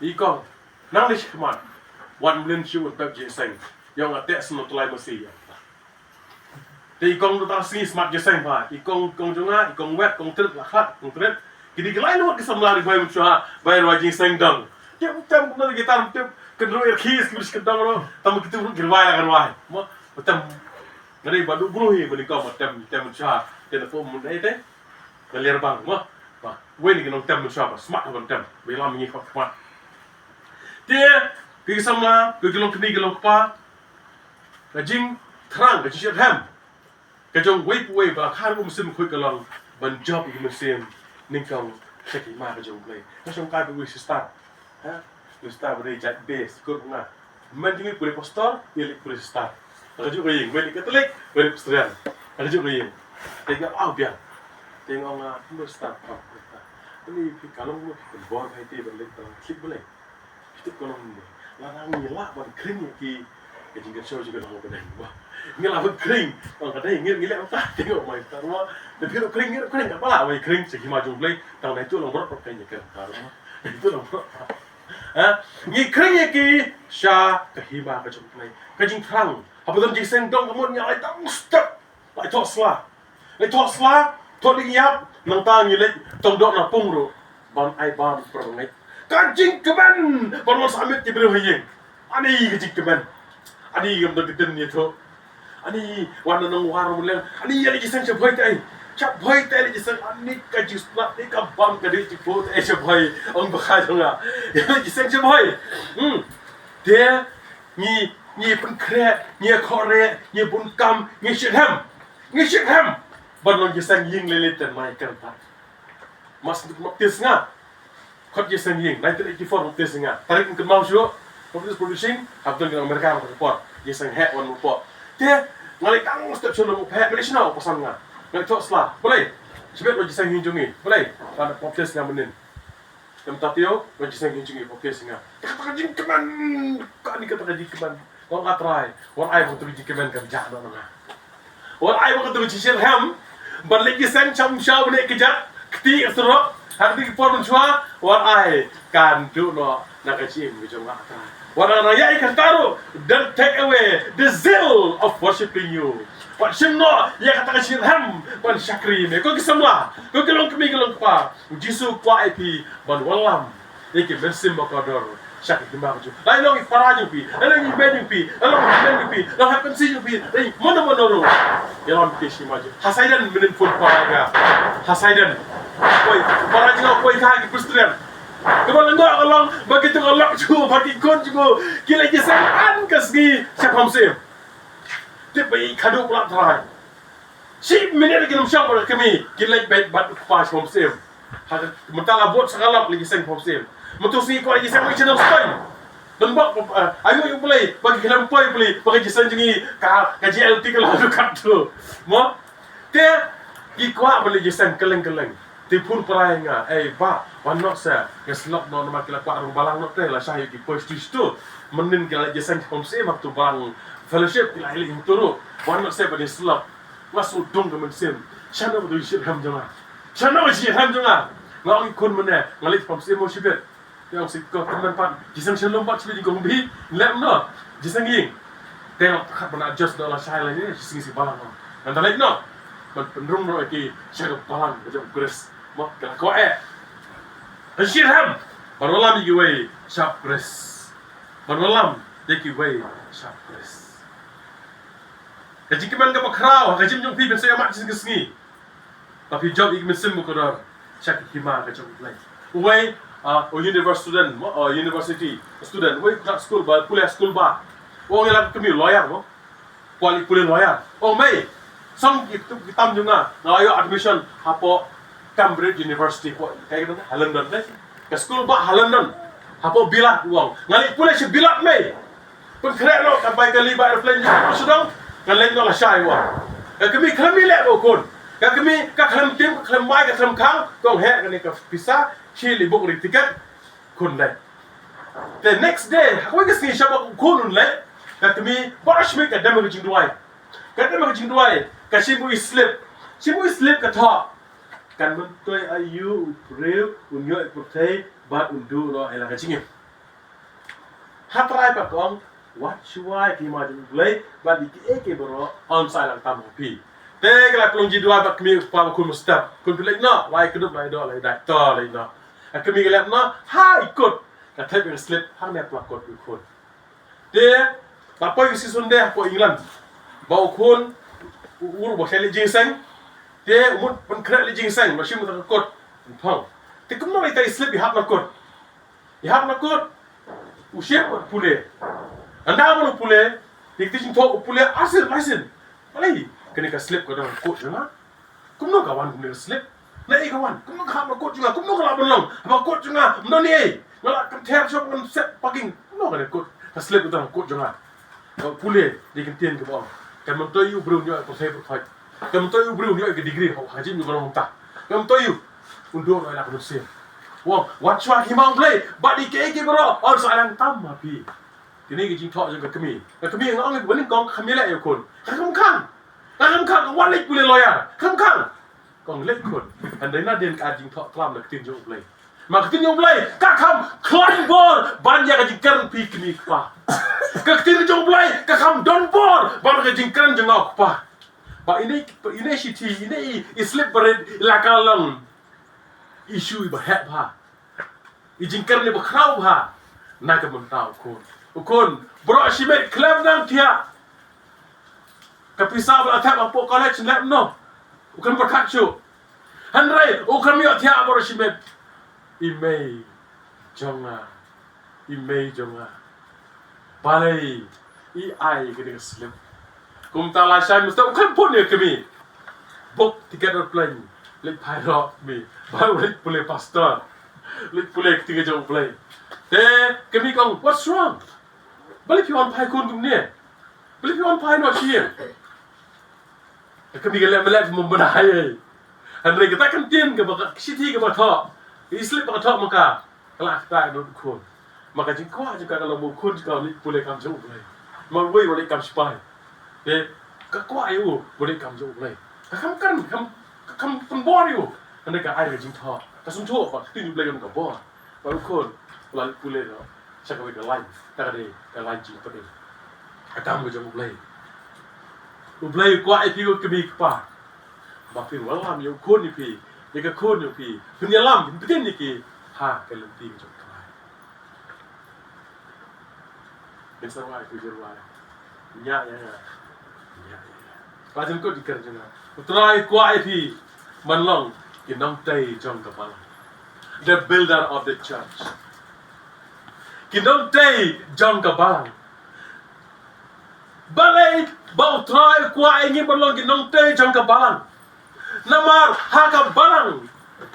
i kong, nang leit sha khmat. Wat mlien shuh, wat pep jingïaseng. I ong, nga teh sno tylai masi, i ong. Te i kong, tu tang sngi smat jingïaseng ba i kong, kong jong nga, i kong Wet, kong Trit, la khlad kong Trit. Kine ki lai ngut ki samla Ri Bhoi mynshuwa ba ïa rwai jingïaseng dong. Te u tem kumno kita ruh, tip kynruh ïa ki, ki bris kyndong ruh. Tang kito ruh ki rwai la ka rwai. Mo, u tem. Nga dei ba duh briew hi ba nyngkong ba tem, tem mynshuwa. Te na pom mun dei te. Nga ler bang mo. Ba wei na ki nongtem mynshuwa ba smat ban tem. Ba ïalam ngi khot khmat. Te ki samla, ki long kmie, ki long kpa, ka jingthrang, ka jingshitrhem ka jong uwei pa uwei ba la kha ruh u mynsiem bakhuid ka long ban jop ïa ki mynsiem nyngkong sha ka hima ka jong U Blei. Nga shongkai bad uwei u sister. Ha? U sister ba dei jait base, kur nga. Mynta ngi pule pastor, ïa leh pule sister. Ka juh ka ïing, mynta Catholic, mynta Presbyterian. Ka juh ka ïing. Te nga au biang. Te nga ong, ah, pule sister, pule sister. Pule phi ka long phi pynbor bha ïa te ban leh ban Catholic balei. Phi tip ka long ne. Lada ngi lah ban khring ïa ki, ka jingkyrshan jong ka long ba dei ba. Ngi lah ban khring. Ong ka dei ngi, ngi leh ba ka te ong mai ta ruh. Te phi ruh khring, ngi ruh khring, ka ba lah ban khring sha ki hima jong U Blei. Tang dei tu long brot ka ïa ka ta ruh. Dei tu long brot. Ha? Ngi khring ïa ki sha ka hima ka jong U Blei. Ka jingthrang. Haba don jingïaseng dong ka mut ngi ai tang step. Lai thoh sla. Lai thoh sla, thoh ding ïap, nangta ngi leit tong doh na pung ruh. Ban ai bam para bangeit. Ka jingkmen ban wan sah miet ki briew ha ïing. Ani ka jingkmen. Ani kam da ka dien ïa thoh. Ani wan na nong war mun leng. Ani ïa leit jingïaseng sha Bhoi te. Sha Bhoi te leit jingïaseng ani ka jingsngewbha ni ka bam ka dei jingphoh te sha Bhoi. Ong ba ka jong nga. Ïa leit jingïaseng sha Bhoi. Hmm. Te ngi ngi pynkhreh, ngi khoreh, ngi bun kam, ngi shitrhem. Ngi shitrhem. Ban long jingïaseng ïing lei lei te mai kan ta. Mas mak tis nga. Khot jingïaseng ïing, nineteen eighty-four mak tis nga. Tarik kynmaw shuh. Publish publishing, hap don America ka report. Jingïaseng heh wan mupok. Te, nga leit tang step shuh mupok, Malaysia na pasan nga. Nga leit thoh sla. Balei? Shibit wan jingïaseng ïing jong ngi. Balei? Ban mak tis nga mynnin. Kem ta tio, wan jingïaseng ïing jong ngi, wan tis nga. Kata ka jingkmen, kani kata ka jingkmen. Ong A Trai, wan ai ba kata ka jingkmen kan jah noh na nga. Wan ai ba kata ka jingshitrhem, ban leit jingïaseng sham sha bneng kjat, kti surok, ha kti ki por mynshuwa, wan ai kan duh noh na ka jingim ka jong nga A Trai. Wan ai na ïa ka taru, don't take away the zeal of worshiping you. Wat shim noh ïa kata ka shitrhem ban shakri me. Ko ki samla, ko ki long kmie ki long kpa, U Jisu u kwah ïa phi ban wallam ïa ki mynsiem ba kordor sha ka hima ka jong. Lai long i para jong phi, lai long i mei jong phi, lai long i hynmen jong phi, lai long ha pynsi jong phi, lai mano mano ruh. Ïalam ki shima jong. Ha Saidan mynnin phone para nga. Ha Saidan. Oi, para jong nga poi ka ha ki Presbyterian. Kaba lyngngoh ka long ba kito ka lok jong u bad ki khun jong u ki leit jingïaseng man ka sngi sha Pamsiem. Tip ba i khadduh u Blei Trai. Shi minit ki nym shong bad ka kmie, ki leit beit bad u kpa sha Pamsiem. Ha ka, mynta la bud sa ka lok leit jingïaseng Pamsiem. Mynta u sngi kwah leit jingïaseng leit sha Nongstoiñ. Don bok, eh, ai nguh ïa U Blei ba ki khlem poi U Blei, ba ka jingïaseng jong ngi ka, ka J L T ka la kat tu. Mo? Te ki kwah ban leit jingïaseng kylleng kylleng. Te phone para ïa nga, ei bah, wan noh se, nga slap noh namar ki la kwah rung balang noh te, la shah ïa ki poi stu stu. Mynnin ki la leit jingïaseng Pamsiem ha tu balang fellowship ki la ïaleh ïa tu ruh. Wan noh se ba dei slap. Nga shu dung ka mynsiem. Shano ka dei shitrhem jong nga. Shano ka shitrhem jong nga. Nga ong i khun mynne, nga leit Pamsiem mo shibit. Te ong si ko tymmen pat. Jingïaseng sha lum pat shibit jingkong bih. Lem noh. Jingïaseng ïing. Te nga khat ban adjust noh la shai la ïing. Jingïaseng si balang noh. Ngan da leit noh. Ban pynrung noh ïa ki sha ka balang ka jong u Khrist. Mo ka la kwah eh. Ka shitrhem. Ban wallam ïa kiwei sha u Khrist. Ban wallam ïa kiwei sha u Khrist. Ka jingkmen kaba khraw ha ka jingim jong phi ban sa ïa mat shisien ka sngi. Ba phi jop ïa ki mynsiem ba kordor sha ka hima ka jong U Blei. Uwei, ah, u university student, mo, ah, university student, uwei u khynnah skul ba pule skul ba. U ong ïa la ka kmie lawyer mo. Kwah leit pule lawyer. U ong mei, song ki, ki tam jong nga, nga la ïoh admission hapoh Cambridge University, hapoh, ka, ka, ha London, ne? Ka skul ba ha London. Hapoh Bilat, u ong. Nga leit pule sha Bilat mei. Pynkhreh noh, kan bai kali ba aeroplane jong u sdang, kan leit noh lashai, u ong. Ka kmie khlem ïaleh ba u khun. Ka kmie ka khlem tim, ka khlem mai, ka khlem khang, ka ong heh kane ka pisa, shi leit book ri ticket, khun leit. The next day, ha kawei ka sngi sha ba u khun un leit, ka kmie baroh shi miet ka dem ha ka jingduwai. Ka dem ha ka jingduwai, ka shim ïa u slip. Shim ïa u slip ka thoh. Kan myntoi aïu u briew un ïoh ïa ka pyrthei bad un duh noh ïa la ka jingim. Ha Trai pat ka ong, wat shuwa ïa ka hima jong U Blei bad ïa kiei kiei baroh yn sa ïalang tam ha phi. Te ka la pynlong jingduwai bad kmie u kpa bad khun mynstep. Khun phi leit noh, la ïakynduh, la ïadoh, la ïadait, to leit noh. Ka kmie ka leit noh ha i kut. Ka thep ïa ka slip hangne ha la kut u khun. Te la poi ka sngi Sunday hapoh England. Ba u khun u ur ba u shah leit jingïaseng. Te u mut pynkhreh leit jingïaseng, la shim ka kut. Pynphang. Te kumno la ïa tai slip ïahap na kut. Ïahap na kut. U shim u pule. Ynda ba u pule, ïa ka jingthoh u pule arsien arsien. Balei kane ka slip ka don ha kut jong nga? Kumno ka wan kane ka slip? Naei ka wan? Kumno ka hap na kut jong nga? Kumno ka lah ban long? Haba kut jong nga ym don ei. Nga la kynther shop, ngan set parking. Kumno kane kut, ka slip ka don ha kut jong nga? Ka pule, dei ka ktien kaba ong, kan myntoi u briew un ïoh ïa ka pyrthei baroh khoit. Kan myntoi u briew un ïoh ïa ka degree, ha ka jingim jong u mynta. Kan myntoi u, un duh noh ïa la ka mynsiem. U ong, wat shuwa ïa ka hima U Blei bad ïa kiei kiei baroh yn sa ïalang tam ha phi. Kine ki jingthoh jong ka kmie. Ka kmie nga ong ïa ka ba nyngkong ka kmie leh ïa u khun. Ka khlem khang. Ka khlem khang, ka wan leit pule lawyer. Ka khlem khang. Ka ong leit khun. Hynrei nadien ka ai jingthoh klam na ka ktien jong U Blei. Ma ka ktien jong U Blei ka kham khlaiñ bor ban ïa ka jingkren phi kmie kpa. Ka ktien jong U Blei ka kham don bor ban ka jingkren jong nga u kpa. Ba ine, ine shithi, ine i, i slip ba rit la ka long issue ba heh bha. I jingkren iba khraw bha na ka bynta u khun. U khun, baroh shimet khlem nang thiah. Ka pisa ba la thep hapoh college leh kumno? U khun pyrkhat shuh. Hynrei u khun ïoh thiah baroh shimet. I mei jong nga, i mei jong nga, balei i ai kane ka slip? Kumta lashai mynstep u khun phone ïa ka mei. Book ticket aeroplane. Leit phai noh mei. Ba u leit pule pastor. Leit pule ka ktien ka jong U Blei. Te ka mei ka ong, "What's wrong? Balei phi wan phai khun kumne? Balei phi wan phai noh sha ïing?" Ka kmie ka leh, "Me leh phi mo, mynta hai ei." Hynrei kata ka ktien kaba, ka shithi kaba thoh, i slip ba ka thoh ma ka, ka la kata ïa u khun. Ma ka jingkwah jong ka ka long ba u khun jong ka u leit pule kam jong U Blei. Ma uwei u leit kam shipai. Te ka kwah ïa u ba u leit kam jong U Blei. Ka kham kren, ka kham, ka kham pynbor ïa u. Hynrei ka ai ka jingthoh, ka sngewthuh ba ka ktien U Blei ka long ka bor. Bad u khun u la leit pule noh sha kawei ka lain, kata ka dei ka lain jingpynim. Ka kam ka jong U Blei. U Blei u kwah ïa phi ko kmie kpa ba phin wallam ïa u khun ïa phi, ïa ka khun ïa phi, phin ïalam, phin btin ïa ki ha ka lynti ka jong U Trai. Ngin sa rwai, phi ju rwai. Ñiah ïa nga. Ñiah ïa nga. Ba jingkut jingkren jong nga. U Trai u kwah ïa phi ban long ki nongtei jong ka balang. The builder of the church. Ki nongtei jong ka balang. Balei ba U Trai u kwah ïa ngi ban long ki nongtei jong ka balang? Namar ha ka balang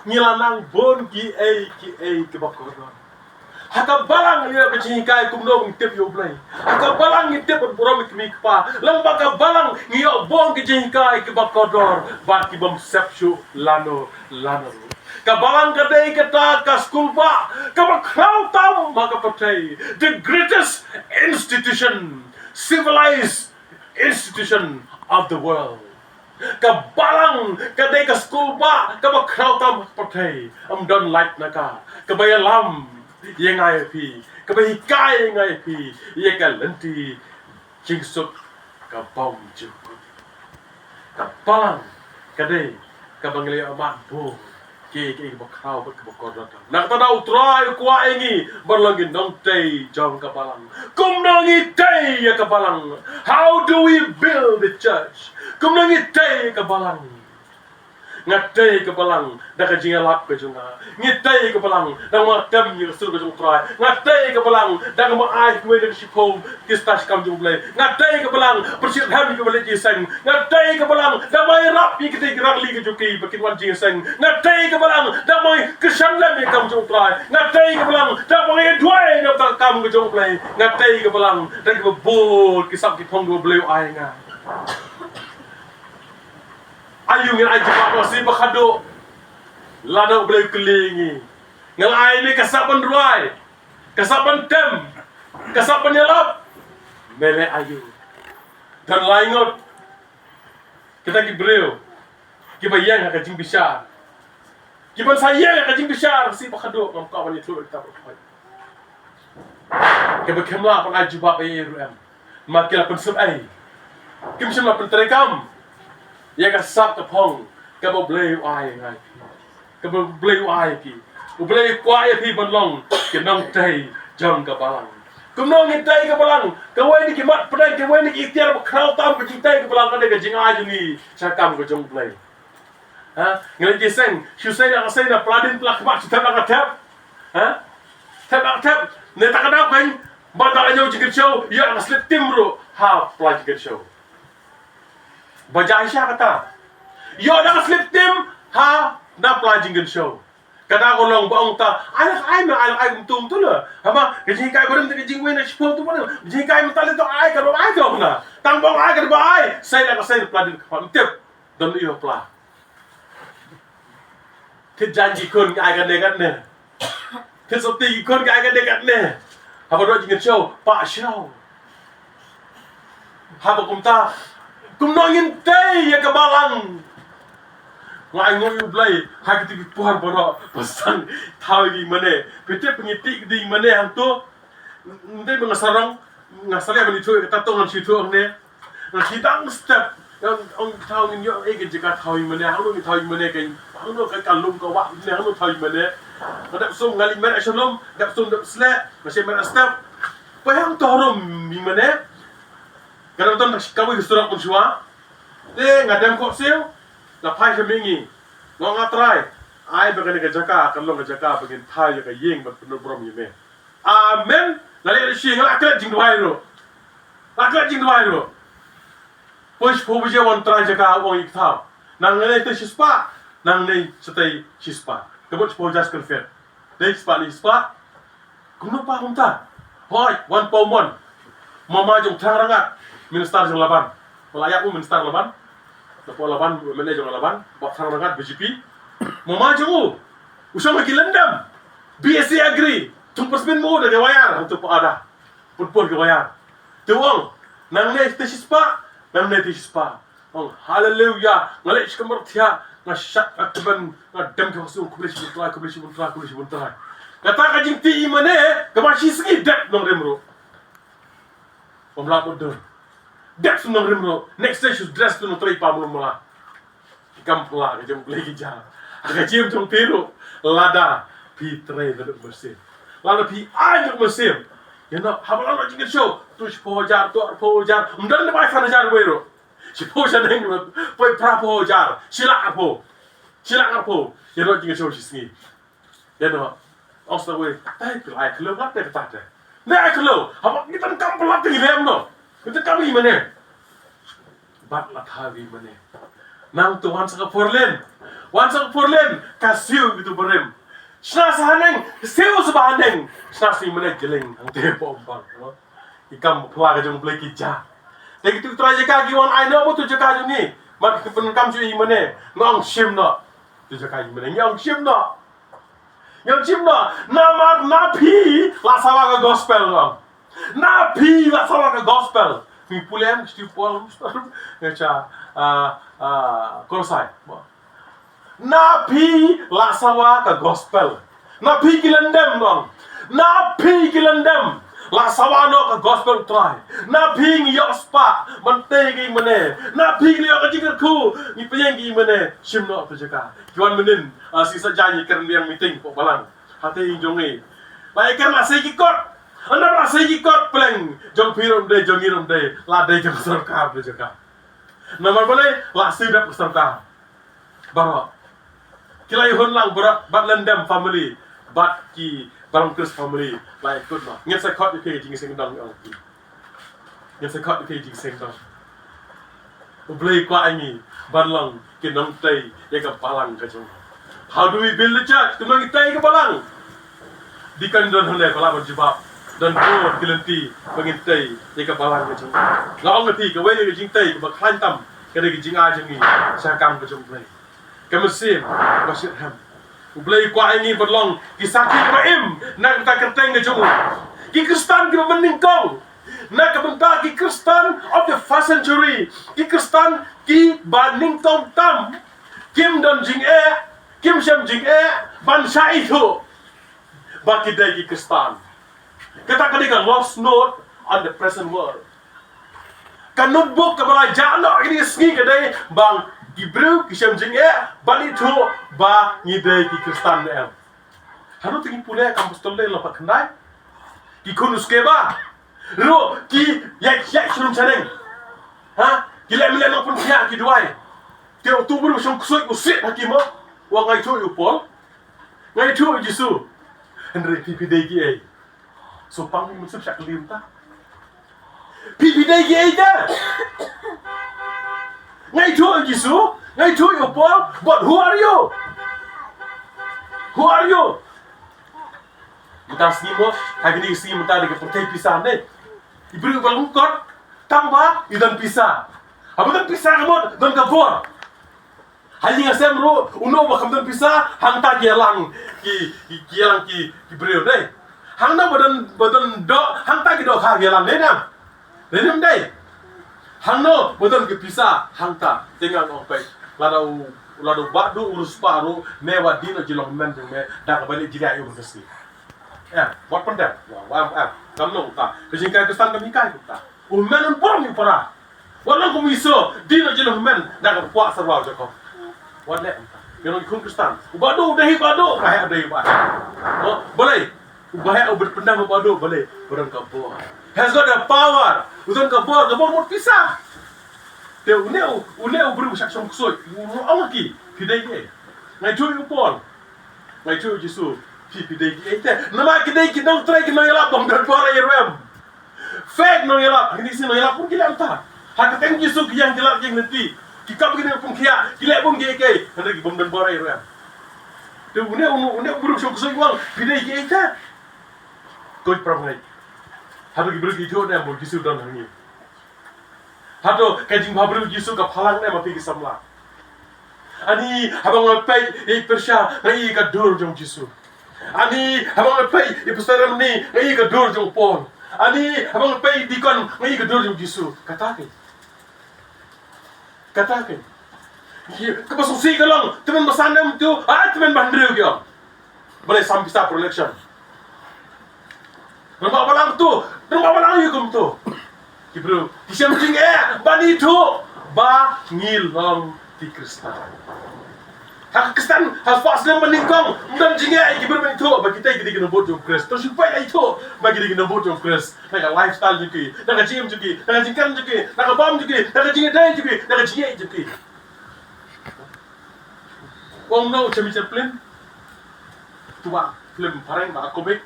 ngi la nang bun kiei kiei kiba kordor. Ha ka balang ngi ïoh ka jinghikai kumno ngin tip ïa U Blei. Ha ka balang ngi tip ban burom ïa ki kmie ki kpa. Lyngba ka balang ngi ïoh bun ki jinghikai kiba kordor bad ki bym sep shuh lano lano ruh. Ka balang ka dei kata ka skulbah kaba khraw tam ha ka pyrthei. The greatest institution, civilized institution of the world. Ka balang ka dei ka skulbah kaba khraw tam ha ka pyrthei. Ym don lait na ka, kaba ïalam ïa nga ïa phi, kaba hikai ïa nga ïa phi ïa ka lynti jingsuk ka bym jukut. Ka balang ka dei kaba ngi la ïoh mad bun kiei kiei kiba khraw bad kiba kordor tam. Na kata daw U Trai u kwah ïa ngi ban long ki nongtei jong ka balang. Kumno ngi tei ïa ka balang? How do we build the church? Kumno ngi tei ïa ka balang? Nga tei ïa ka balang da ka jingïalap ka jong nga. Ngi tei ïa ka balang da kaba tem ïa ka sur ka jong U Trai. Nga tei ïa ka balang da kaba ai kiwei na ki shiphew ki star shi kam jong U Blei. Nga tei ïa ka balang pyrshit hem ïa kiba leit jingïaseng. Nga tei ïa ka balang da ba ngi ïarap ïa kitei ki rangli ka jong ki ba kin wan jingïaseng. Nga tei ïa ka balang da ba ngi kyrshan lem ïa ka kam jong U Trai. Nga tei ïa ka balang da ba ngi duwai na ka kam ka jong U Blei. Nga tei ïa ka balang da kiba bun ki sap ki phong kiba U Blei u ai ïa nga. Aïu ngin ai jubab, Blei, shi ba khadduh? Lada U Blei u kylli ngi, nga la ai me ka sap ban rwai, ka sap ban tem, ka sap ban ïalap, me leh aïu? Don lai ngut kita ki briew kiba ïeng ha ka jingbishar, kiban sa ïeng ha ka jingbishar shi ba khadduh, ngam kwah ban ïathuh ïa kita baroh. Kaba kim lah ban ai jubab ei ei ruh em. Ma ki la pynsut ei. Kim shym la pyntreikam ïa ka sap ka phong kaba U Blei u ai ïa nga ïa phi, kaba U Blei u ai ïa ki. U Blei u kwah ïa phi ban long ki nongtei jong ka balang. Kumno ngin tei ka balang? Kawei na ki mat pdeng, kawei na ki iktiar ba khraw tam ka jingtei ka balang ka dei ka jingai jong ngi sha ka kam ka jong U Blei. Ha? Ngi leit jingïaseng, shu sei la ka sei, na pla dien pla khmat shu thep la ka thep. Ha? Thep la ka thep. Ne ta ka daw kein ba da la ñiew jingkynshew, ïoh la ka slip tim ruh ha pla jingkynshew. Ba jai sha kata, ïoh la ka slip tim ha na pla jingkynshew. Ka daw ka long ba ong ta, ai la ka ai me, ai la ka ai kumtu kumtu la. Haba ka jinghikai barim te ka jingwei na shiphew tu barim. Jinghikai mynta lei to ai ka ruh ai to na. Tang ba ong ai ka ruh ba ai. Sei la ka sei, pla dien khmat, tip. Don ïoh pla. Thied jaiñ ki khun ki ai katne katne. Thied sopti ki khun ki ai katne katne. Haba don jingkynshew, pah shnong. Haba kumta, kumno ngin tei ïa ka balang? Nga ai nguh ïa u Blei ha kito ki por baroh ba sdang thaw ïa i mane. Phi tip phi ngi tih ïa i mane hangto. Nte ba nga sarong, nga sarong ban ithuh ïa kata to ngan shu ithuh hangne. Nga shu dang step. Ong thaw ngin ïoh ei ka jaka thaw i mane, hangno ngi thaw i mane, ka hangno ka ka lum ka wah ne, hangno thaw i mane. Nga dep sum nga leit mane shalom, dep sum dep sleh, nga shu mane step. Poi hangto harum i mane. Nga dep don ka wei ka surok mynshuwa. Te nga dem khohsiew, nga phai sha mihngi. Nga ong, A Trai, ai ba kane ka jaka kan long ka jaka ba ngin thaw ïa ka ïing ban pyndonkam ïa me. Amen. Nga leh lehse nga la klet jingduwai ruh. La klet jingduwai ruh. Poi shiphew baje wan trai jaka, ong ïa ka thaw. Nangne te shispah, nangne shatei shispah. Ka mut shiphew hajar square feet. Dei shispah ne shispah. Kumno pa kumta? Hooid, wan pawmon. Mama jong Thrang Rangat, minister jong Laban. Ba la ïap u minister Laban. Napoh Laban, M L A jong Laban, Bah Thrang Rangat, B J P. Mama jong u, u shong ha ki lyndem. B S C Agri, thung pyrspin mo da ka wire, hangto pa ada. Pynpur ka wire. Te u ong, nangne te shispah, nangne te shispah. Ong, haleluya, nga leh shi kamar thiah, nga shah, nga tymmen, nga dem ki hosung, khublei shibun Trai, khublei shibun Trai, khublei shibun Trai. Kata ka jingtih i mane, kaba shi sngi dep nongrim ruh. Ym lah bad dun. Dep shu nongrim ruh. Next day shu dress tu nongtrei pa mlum mala. Ki kam phylla ka jong u Blei ki jia. Ha ka jingim jong phi ruh. Lada phi trei naduh mynsiem. Lada phi ai naduh mynsiem. Ïa no, haba la noh jingkynshew. Tu shiphew hajar, tu arphew hajar. Ym don ne bai san hajar wei ruh. Shiphew shaneng ruh. Poi phraphew hajar. Shi lak arphew. Shi lak arphew. Ïa no jingkynshew shi sngi. Ïa no. Ong sa wei. Tai phi la ai khlem lak te kata te. Ne ai khlem. Haba ngi tang kam phi lak te ngi lem no. Ngi tang kam i mane. Bad la thaw i mane. Nangto wan sa ka four lane. Wan sa ka four lane. Ka siew kito barim. Shna sa haneng. Siew sa ba haneng. Shna sa i mane jylleng. Hangte pom bang. No. I kam phylla ka jong u Blei ki jia. Te kito ki trai jaka ki wan ai noh ba tu jaka jong ngi. Mat ki pyn kam shu i mane. Nga ong shim noh. Tu jaka i mane. Nga ong shim noh. Nga ong shim noh. Namar na phi la sawa ka gospel nga ong. Na phi la sawa ka gospel. Phi pule em, kti Paul, nga cha, ah, ah, Kolosai. Na phi la sawa ka gospel. Na phi ki lyndem nong. Na phi ki lyndem. La sawa noh ka gospel u Trai. Na phi ngi ïoh spah ban tei ki mane. Na phi ngi ïoh ka jingkyrkhu ngi pynïeng ki mane. Shim noh tu jaka. Ki wan mynnin, ah, shi sa jan ngi kren biang meeting pok balang. Hangtei jong ngi. Ba ïa kren la sei ki kot. Ynda la sei ki kot pleng. Jong phi ruh ym dei, jong ngi ruh ym dei. La dei jong sorkar tu jaka. Namar balei la sei dap sorkar. Baroh. Ki la ïa hun lang baroh, bad lyndem family, bad ki Balang Kris family, la ïa kut noh. Ngin sa khot ïa phi ka jingseng dong ïa phi. Ngin sa khot ïa phi ka jingseng dong. U Blei kwah ïa ngi, ban long ki nongtei ïa ka balang ka jong. How do we build the church? Kumno ngi tei ïa ka balang? Deacon don hangne ba lah ban jubab. Don bun ki lynti ba ngin tei ïa ka balang ka jong. Nga ong ïa phi kawei na ka jingtei kaba khlaiñ tam ka dei ka jingai jong ngi sha ka kam ka jong U Blei. Ka mynsiem ba shitrhem. U Blei u kwah ïa ngi ban long ki sakhi kiba im na ka bynta ka kyrteng ka jong u. Ki Khristan kiba mynnyngkong na ka bynta ki Khristan of the first century. Ki Khristan kiba nyngkong tam kim don jingeh, kim shem jingeh ban shah ithuh ba ki dei ki Khristan. Kata ka dei ka lost note on the present world. Ka notebook kaba la jah noh kine ki sngi ka dei ba ki briew ki shem jingeh ban ithuh ba ngi dei ki Khristan ne em. Haduh te ngi pule kam apostol dei la pat khyndai. Ki khun u Skeva ruh ki ïaid ïaid sha rum sha neng. Ha? Ki leh mlien nongpynkhiah ki duwai. Te utu u briew shong ksuid u siat ha ki mo. Wa nga ithuh ïa u Paul. Nga ithuh ïa u Jisu. Hynrei phi phi dei kiei? Sngewpang phi mynsiem sha klim ta. Phi phi dei kiei te? Nga ithuh ïa u Jisu, nga ithuh ïa u Paul, but who are you? Who are you? Mynta sngi mo, ha kine ki sngi mynta da ka pyrthei pisa ne. I briew ba lyngkot, tang ba i don pisa. Haba don pisa ka mut don ka bor. Ha ïing ha sem ruh, uno ba kam don pisa, hangta ki ïalang ki, ki, ki ïalang ki, ki briew dei. Hangno ba don, ba don doh, hangta ki dohkha ki ïalang dei na. Dei ne ym dei. Hangno ba don ki pisa, hangta. Te nga ong peit, lada u, Lada u Bah Duh u riewspah ruh, me wat die noh jinglong hynmen jong me da kaba leh jingriah ïa u ban ka sngi. Em, wat pyndep. Wa, wa, em, kam long kumta. Ka jinghikai Khristan kam hikai kumta. U hynmen un burom ïa u para. Wat long kum u Esau, die noh jinglong hynmen da kaba kwah syrwa u Jakob. Wat leh kumta. Ïa u khun Khristan. U Bah Duh u dei Bah Duh, u Bah Heh u dei u Bah Heh. Oh, balei? U Bah Heh u bad pyndam u Bah Duh, balei? U don ka bor. Has got the power. U don ka bor, ka bor mut pisa. Te une u, une u briew u shah shong ksuid, u, u ong ha ki, phi dei kiei? Nga ïathuh ïa u Paul, nga ïathuh ïa u Jisu, phi, phi dei kiei te? Namar ki dei ki nongtrei ki nongïalap bym don bor ei ruh em. Fake nongïalap, ha kine ki sngi nongïalap bun ki leh kumta. Ha ka kyrteng Jisu ki ïeng ki lap ïeng lynti, ki kap ha kine ki pung khiah, ki leh bun kiei kiei, hynrei ki bym don bor ei ruh em. Te une, une, une u briew u shong ksuid u ong, phi dei kiei te? Khuid para bangeit. Hato ki briew ki ïathuh ne em ba u Jisu u don ha ngi? Hato ka jingbhabriew u Jisu ka phalang ne em ha phi ki samla? Ani haba nga peit ïa i pyrshah nga ïohi ka dur jong u Jisu. Ani haba nga peit ïa i pastor Ramni nga ïohi ka dur jong u Paul. Ani haba nga peit ïa i deacon nga ïohi ka dur jong u Jisu. Kata keiñ. Kata keiñ. Kaba sngewsih ka long, tymmen ba san em tu, ah, tymmen ba hynriew ki ong. Balei sam pisa pro election? Rangbah balang tu, rangbah balang ïa kumtu. Ki briew ki shem jingeh ban ïathuh ba ngi long ki Khristan. Ha ka Khristan, ha spah snem ba nyngkong, ym don jingeh ïa ki briew ban ïathuh ba kita ki dei ki nongbud jong u Khrist. To shu peit ïathuh ba ki dei ki nongbud jong u Khrist. Na ka lifestyle jong ki, na ka jingim jong ki, na ka jingkren jong ki, na ka bam jong ki, na ka jingïadei jong ki, na ka jingïeit jong ki. Ong no, u Charlie Chaplin. Tu ba film phareng ba comic.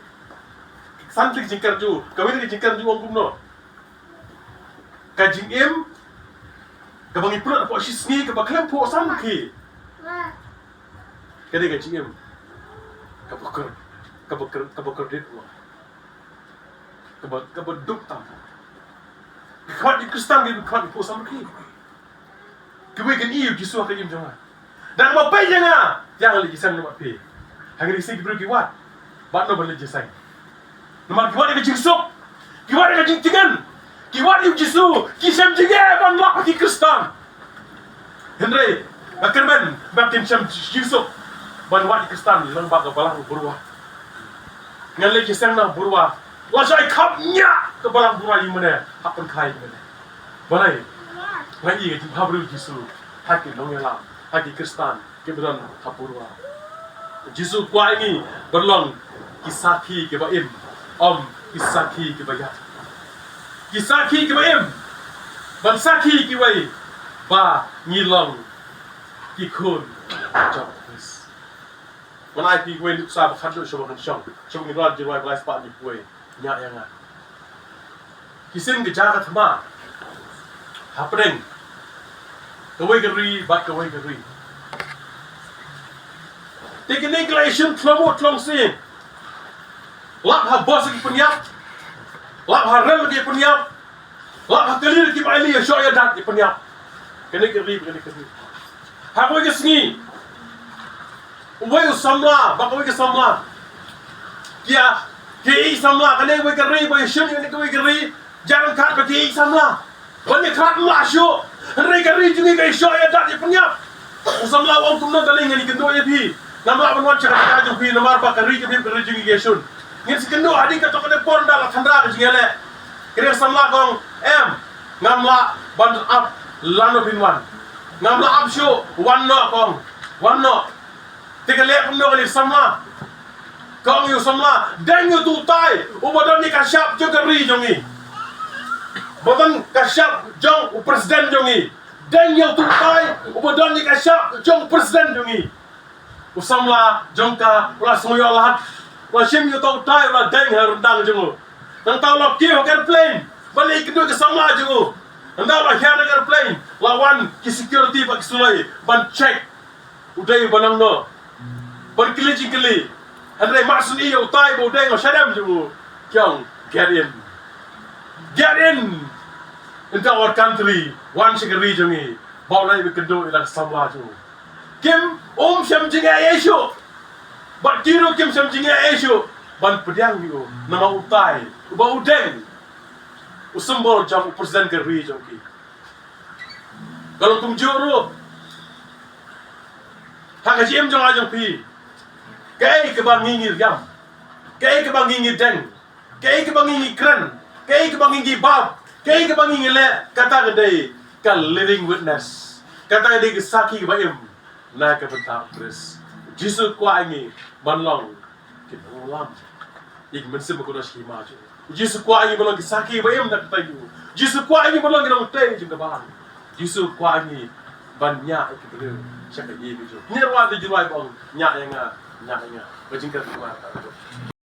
San tylli ki jingkren jong u, kawei na ki jingkren jong u ong kumno. Ka jingim kaba ngi pynlut hapoh shi sngi kaba khlem phuh san rkhie. Ka dei ka jingim kaba kor, kaba kor, kaba kordit mo. Kaba, kaba duk tam. Ki khmat ki Khristan ki khmat ki phuh san rkhie. Kiwei kin ïohi ïa u Jisu ha ka jingim jong nga. Da kaba peit ïa nga, ïa nga leit jingïaseng namar phi. Hangne ki sngi ki briew ki wad. Bad no ban leit jingïaseng? Namar ki wad ïa ka jingsuk. Ki wad ïa ka jingtngen. Ki wad ïa u Jisu. Ki shem jingeh ban lap ha ki Khristan. Hynrei nga kyrmen ba kin shem jingsuk ban wad ïa ki Khristan lyngba ka balang burom. Ngan leit jingïaseng na burom. La shah khap ñiah ka balang burom ïa mane, hap pynkha ïa mane. Balei? Nga ïohi ka jingbhabriew u Jisu ha ki nongïalam, ha ki Khristan kiba don ha burom. U Jisu u kwah ïa ngi ban long ki sakhi kiba im, ym ki sakhi kiba ïap. Ki sakhi kiba im ban sakhi ïa kiwei ba ngi long ki khun jong u Khrist. Ngan ai phi kawei nuksa ba khatduh shuwa ban shong, shuwa ngin rwai jingrwai ba lai spah hynñiew phew wei. Ñiah ïa nga. Ki shin ka jaka thma hapdeng kawei ka ri bad kawei ka ri. Te kine ki la ïashun thlong mut thlong sien. Lap ha bos ki pynïap. Lap ha rel ki pynïap. Lap ha kali ki bai li ïa shoh ïa dat ki pynïap. Kane ka ri, kane ka ri. Ha kawei ka sngi, uwei u samla bad kawei ka samla ki ïa, ki ïa samla. Kane kawei ka ri ba ïashun ïa kane kawei ka ri. Jan kat ba ki ïa samla. Ban ïa khlad mla shuh. Hynrei ka ri jong ngi ka ïa shoh ïa dat ïa pynïap. U samla u ong kumno, darling, ngan ïakynduh ïa phi. Ngam lah ban wan sha ka jaka jong phi namar ba ka ri jong phi ka ri jong ngi ka ïashun. Ngin sa ïakynduh hadien katto katne por ynda la than ka jingïaleh. Ka ri samla ka ong, em, ngam lah ban ap lano phin wan. Ngam lah ap shuh, wan noh ka ong. Wan noh. Te ka leh kumno kane ka samla? Ka ong ïa u samla, deng ïa uto u tai uba don ïa ka shap jong ka ri jong ngi. Ba don ka shap jong u president jong ngi. Deng ïa uto u tai uba don ïa ka shap jong u president jong ngi. U samla jong ka u la sngew ïoh lad. U la shim ïa uto u tai u la deng ha ryndang jong u. Nangta u la kiew ha ka airplane ban leit kynduh ïa ka samla jong u. Nangta u la hiar na ka airplane, la wan ki security bad ki suloi ban check. U dei uba nangno? Ban kylli jingkylli. Hynrei mar shen ïa u tai ba u deng ha shadem jong u, ki ong, "Get in. Get in into our country. Wan sha ka ri jong ngi." Ba u la ïakynduh ïa la ka samla jong u. Kim, um shem jingeh ei ei shuh. Bad ki ruh kim shem jingeh ei ei shuh ban pdiang ïa u. Namar u tai uba u deng, u symbol jong u president ka ri jong ki. Ka long kumjuh ruh Ha ka jingim jong nga jong phi, kaei kaba ngi ngi riam, kaei kaba ngi ngi deng, kaei kaba ngi ngi kren, kaei kaba ngi ngi bam, kaei kaba ngi ngi leh, kata ka dei ka living witness. Kata ka dei ka sakhi kaba im na ka bynta u Khrist. Jisu kwah ïa ngi ban long ki nonglam ïa ki mynsiem bakordor sha ki hima jong u. Jisu kwah ïa ngi ban long ki sakhi ba im na ka bynta jong u. Jisu kwah ïa ngi ban long ki nongtei jong ka balang. Jisu kwah ïa ngi ban ñiah ïa ki briew sha ka ïing jong u. Ngi ruh te ju rwai ban ñiah ïa nga, ñiah ïa nga. Ba jingkyrkhu ka